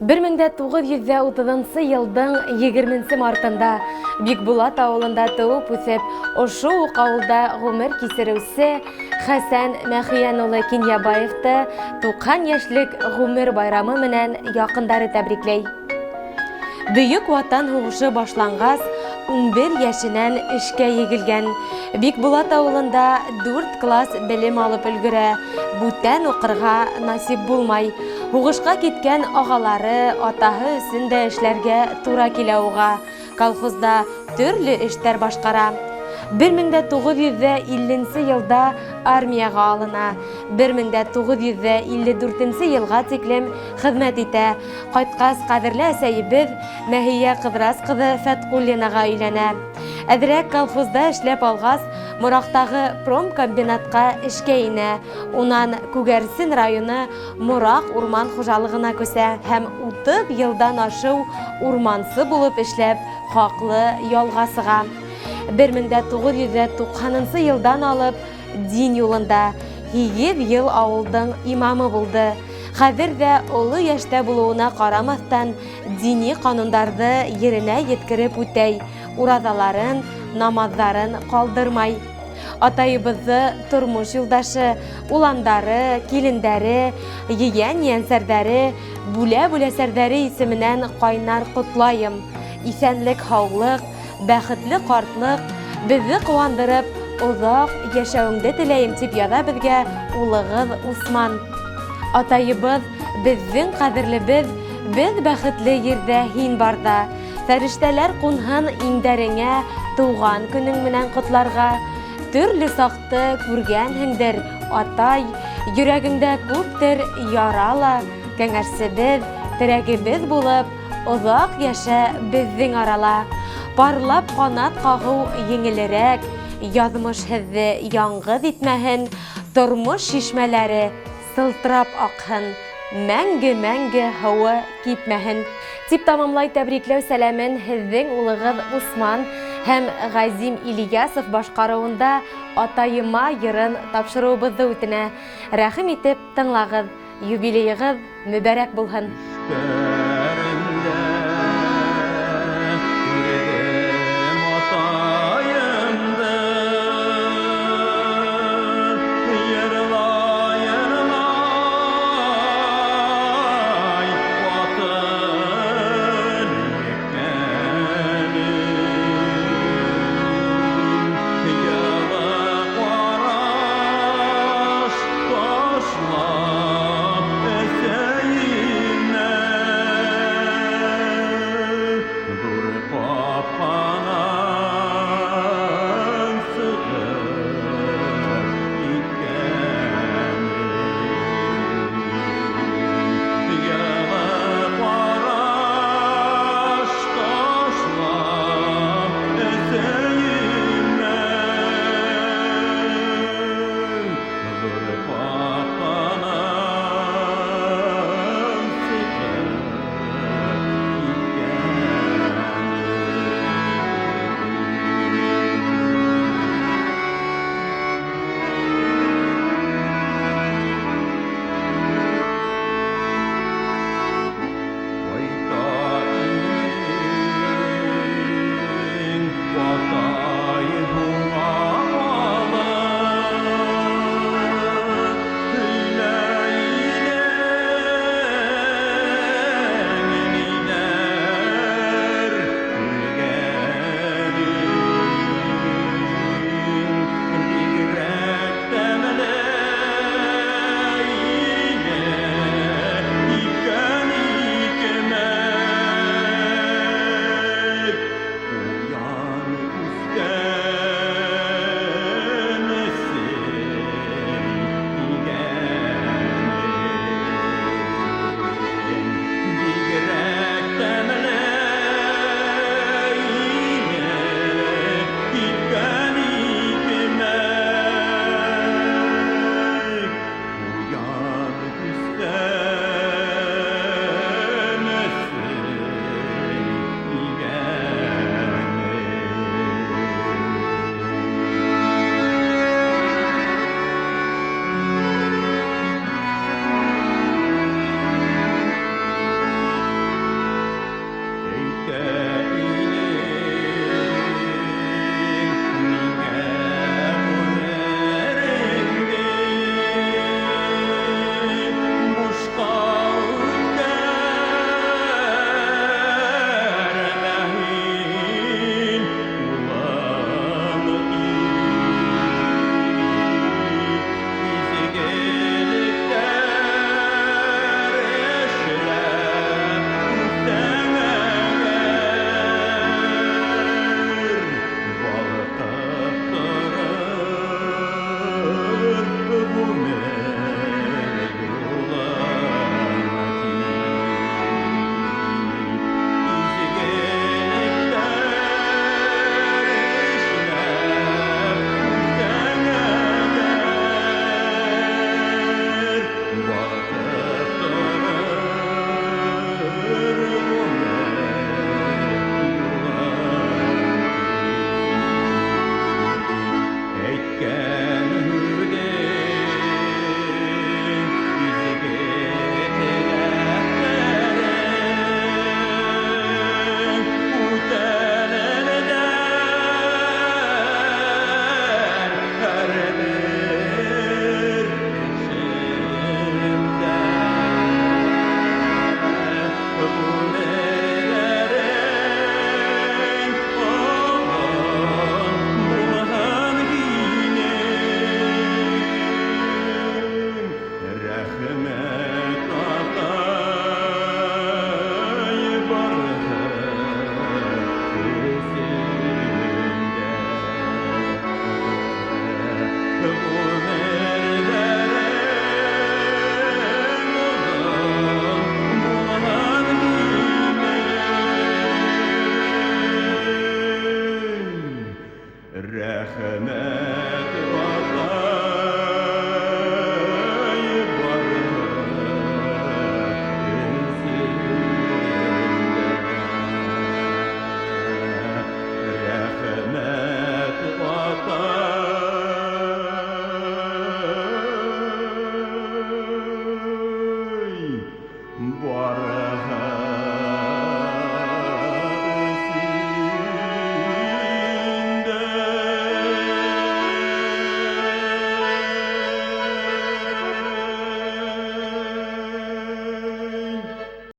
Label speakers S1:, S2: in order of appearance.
S1: 1930 йылдың 20 мартында Бикбулат ауылында тыуып үҫеп, ошо уҡ ауылда ғүмер кисереүсе Хәсән Мәхиән улы Кинйәбаевты 90 йәшлек ғүмер байрамы менән яҡындары тәбрикләй. Бөйөк Ватан һуғышы башланғас, 11 йәшенән эшкә егелгән. Бикбулат ауылында 4 класс белем алып өлгөрә, бүтән уҡырға насип булмай. Һуғышҡа киткән ағалары, атаһы өсөн дә эшләргә тура килә уға. Колхозда төрлө эштәр башҡара. 1950 йылда армияға алына. 1954 йылға тиклем хеҙмәт итә. Ҡайтҡас, ҡәҙерле әсәйебеҙ Мәһиә Ҡыҙырас ҡыҙы Фәтҡуллинаға өйләнә. Әҙерәк колхозда эшләп алғас, Мораҡтағы промкомбинатҡа эшкә инә. Унан Күгәрсен районы Мораҡ урман хужалығына күсә һәм 30 йылдан ашыу урмансы булып эшләп, хаҡлы ялға сыға. 1990 йылдан алып дин юлында 8 йыл ауылдың имамы булды. Хәҙер ҙә оло йәштә булыуына ҡарамаҫтан, дини ҡанундарҙы еренә еткереп үтәй, ураҙаларын, намаҙҙарын ҡалдырмай. Атайыбыҙҙы тормош юлдашы, уландары, килендәре, ейән-ейәнсәрҙәре, бүлә-бүләсәрҙәре исеменән ҡайнар ҡотлайым. Иҫәнлек-һаулыҡ, бәхетле ҡартлыҡ, беҙҙе ҡыуандырып, оҙаҡ йәшәүеңде теләйем, тип яҙа беҙгә улығыҙ Усман. Атайыбыҙ, беҙҙең ҡәҙерлебеҙ, беҙ бәхетле ерҙә һин барҙа. Фәрештәләр ҡунһын иңдәреңә тыуған көнөң менән ҡотларға. Төрлө саҡты күргәнһеңдер, атай, йөрәгеңдә күптер яра ла, кәңәшсебеҙ, терәгебеҙ булып, оҙаҡ йәшә беҙҙең арала. Парлап ҡанат ҡағыу еңелерәк, яҙмыш һеҙҙе яңғыҙ итмәһен, тормош шишмәләре сылтырап аҡһын, мәңге-мәңге һыуы кипмәһен. Тип тамамлай тәбрикләү сәләмен һеҙҙең улығыҙ Усман һәм Ғәзим Ильясов башҡарыуында Атайыма йырын тапшырыуыбыҙҙы үтенә. Рәхим итеп тыңлағыҙ. Юбилейығыҙ мөбәрәк булһын!